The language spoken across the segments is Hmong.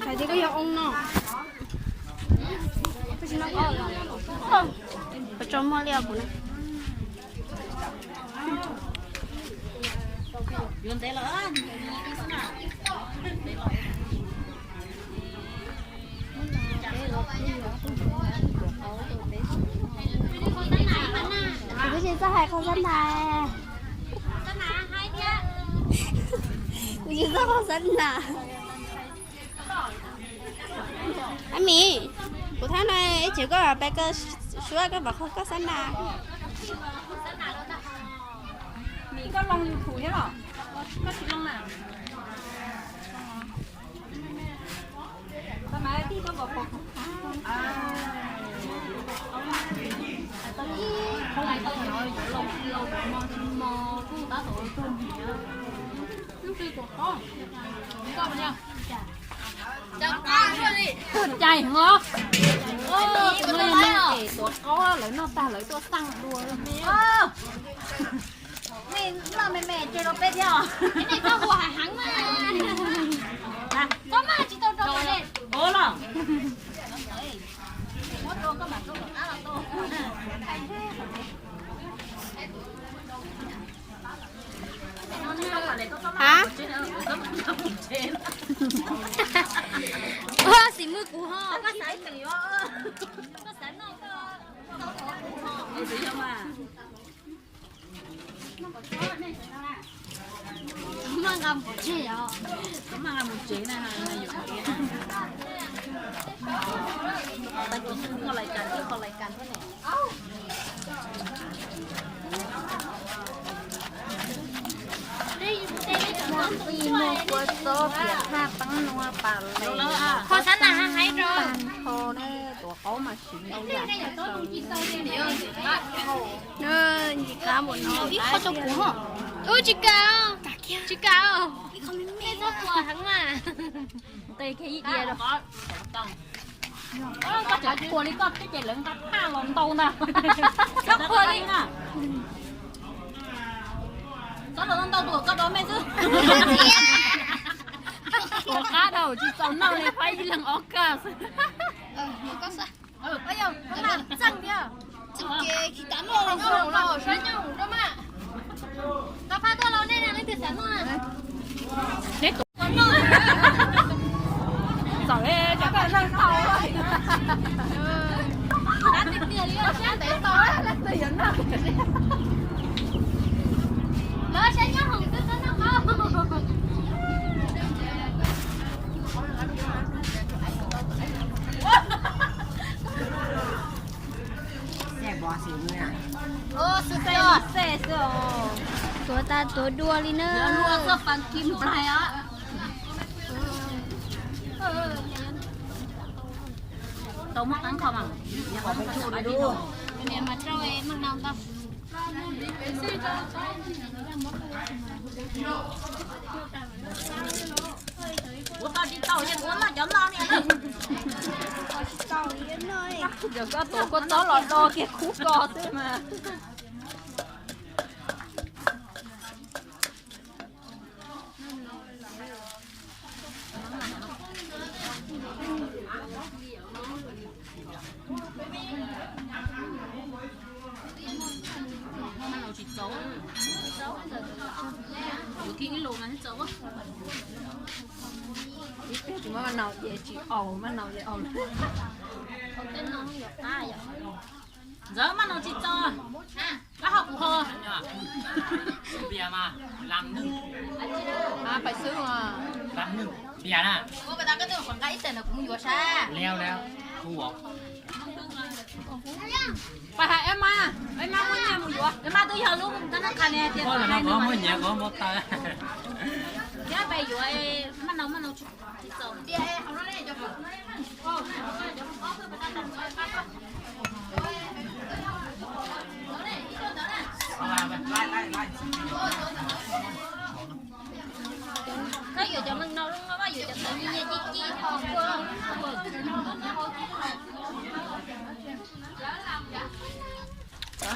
Hais tias koj yog oo no. Koj tso muag liaj kuv na. Kuv twb tsis txawj hais qhov xab nas. Kuv tsis txawj qhov xab nas. Ab mis, kuv thab no ib tsev koj peb koj suab koj pom qhov koj xab nas. Mis koj loo YouTube thiab los? Koj tsis loo na. Tuag cai heev los. Tuag qaub lawv noj tag lawv tuaj xaj dua. Nej noj me me ces rau peb thiab os. Koj mas tsis tau rau los. Hab, xim mwg kuv ho. Maj nqa mus tsev os. Maj nqa mus tsev na, yuam kev na. Tag kis kuv muaj lais kas, ib qho lais kas thiab ne. Muaj txij, muaj kua txob, piam thaj, teeb nua, pas les, qhov xab nas hais rau, tag nrho ne, tuav qaub mas siv ntau yam. Ntsis kab npaum no ib qho rau kuv ho. Ub, tsis kam, tsis kam. Ib qho me me txhob kua heev mas. Nqe kiag ib diav rau. Koj tseem kua li koj thiab ces lawv nqa thaj los ntau ntag. Koj kua li na. Txhob los ntau tus koj dov me xwb. Ua qab dhau tsis txaus noj li, faib ib leeg ob kab xwb. Txeej thiab. Txeej ces tsis tas noj li. Nyob hauv los, saib nyob hauv rau mas. Tau phaj tuaj los nej na, leej twg xav noj na? Neb tus txawm cov koj noj tau. Tiag tiag li, saib ntev tau leej twg yuav noj. Lawv saib nyob hauv twb txhob noj qaub. Tuav tas tuav dua li na. Tau muab qeeb kho mas. Kuv tau tsis tau, yog kuv noj cov no niam. Yog koj tuav kua txob los do kiag khub ko xwb mas. Maj laus tsis txaus, yuav kiag ib lus mas txaus. Ib pliag tsis muaj maj laus ces tsis aus, maj laus ces aus. Ntxawm, maj laus tsis txaus, koj ho kuv ho. Pais xwb. Pais hais Ema, Ema muaj nyiaj mus yuav. Ema twb yog lub kab nab qha ne tias muaj nyiaj ko muaj taw. Thiab pais yuav maj laus, maj laus tsis txaus. Koj yuav cov neeg no, koj yuav cov tawv nyiaj nyiaj ci ci ho.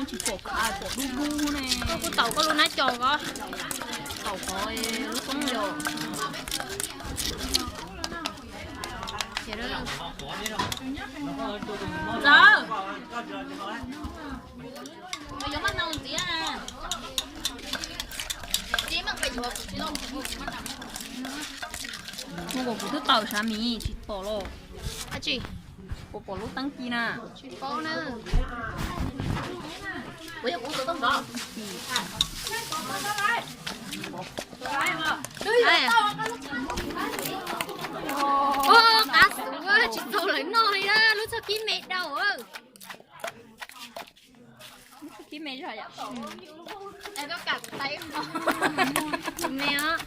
Tsis pom khav, pom dub dub ne. Koj kuj tau koj lub nab cos ko. Tau qhov lub koob yom. Mus kom kuv twb tawm sav mis tsis pom los. Dab tsi? Puas pom lub teeb ci na? Tsis paub na. Qab xwb tsis txaus lawv noj li na, lub txoj kib me dau. Kib me zog yom. Me os.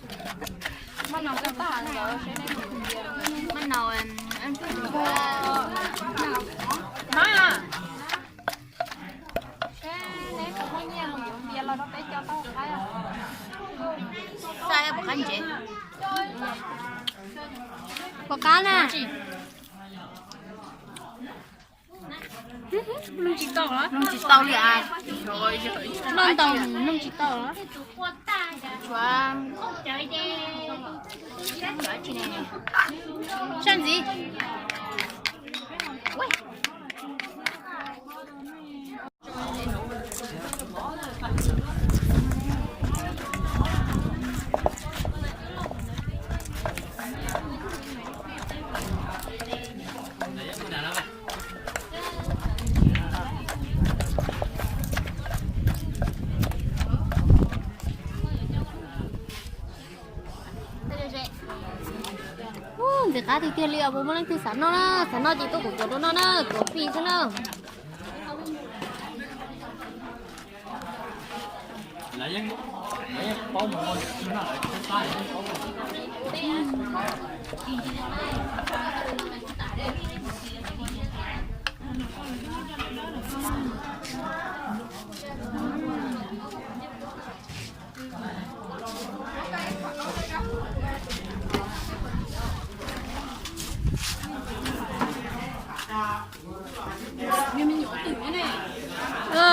Pom qab na. Mloog tsis tau los? Mloog tsis tau los? Noj ntau mloog tsis tau los? Sab ntxiv. Ntxim qab tiag tiag li os, puas muaj leej twg xav noj na? Xav noj ces tuaj kuv tuav rau noj na, tuav fij xwb na.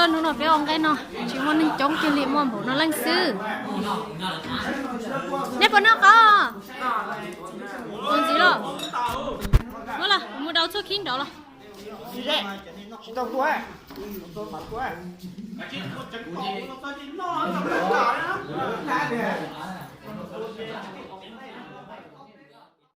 Hnub no peb ua nqaij no tsis muaj neeg coob, cia li muaj npaum no leej xwb. Neb puas noj qab? Tus ntxiv los? Muab los, mus rau txuj khib nraud los.